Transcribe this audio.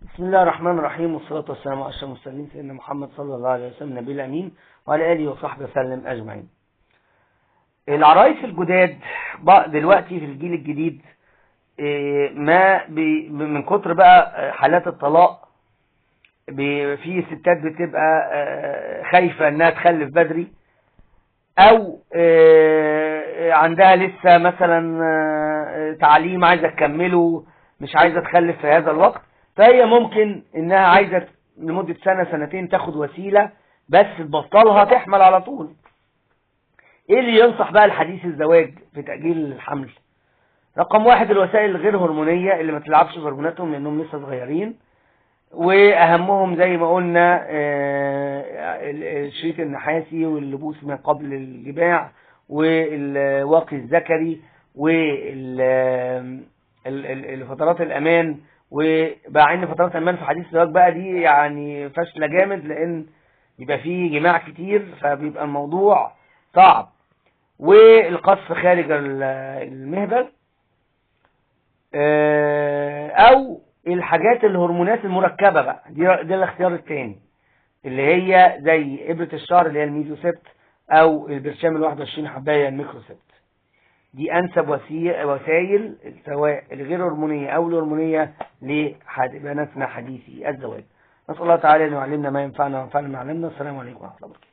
بسم الله الرحمن الرحيم، والصلاة والسلام على أشرف المرسلين سيدنا محمد صلى الله عليه وسلم نبي الأمين وعلى آله وصحبه وسلم أجمعين. العرايس الجداد دلوقتي في الجيل الجديد ما من كتر بقى حالات الطلاق في ستات بتبقى خايفة انها تخلف بدري، او عندها لسه مثلا تعليم عايزة تكمله، مش عايزة تخلف في هذا الوقت، فهي ممكن انها عايزة لمدة سنة سنتين تاخد وسيلة بس تبطلها تحمل على طول. ايه اللي ينصح بقى الحديث الزواج في تأجيل الحمل؟ رقم واحد، الوسائل الغير هرمونية اللي ما تلعبش بهرموناتهم لانهم لسه صغيرين، واهمهم زي ما قلنا الشريط النحاسي واللبوس ما قبل الجماع والواقي الذكري والفترات الامان. وبقى ان فترات الامان في حديث الزواج بقى دي يعني فاشلة جامد، لان بيبقى فيه جماع كتير فبيبقى الموضوع صعب. والقصف خارج المهبل، او الحاجات الهرمونات المركبة بقى، دي الاختيار الثاني اللي هي زي ابره الشعر اللي هي الميزوسبت، او البرشام ال 21 حبايه الميكروسبت. دي انسب وسائل سواء الغير هرمونيه او الهرمونيه لبناتنا حديثي الزواج. نسال الله تعالى ان يعلمنا ما ينفعنا وينفعنا ما علمنا. السلام عليكم ورحمة الله وبركاته.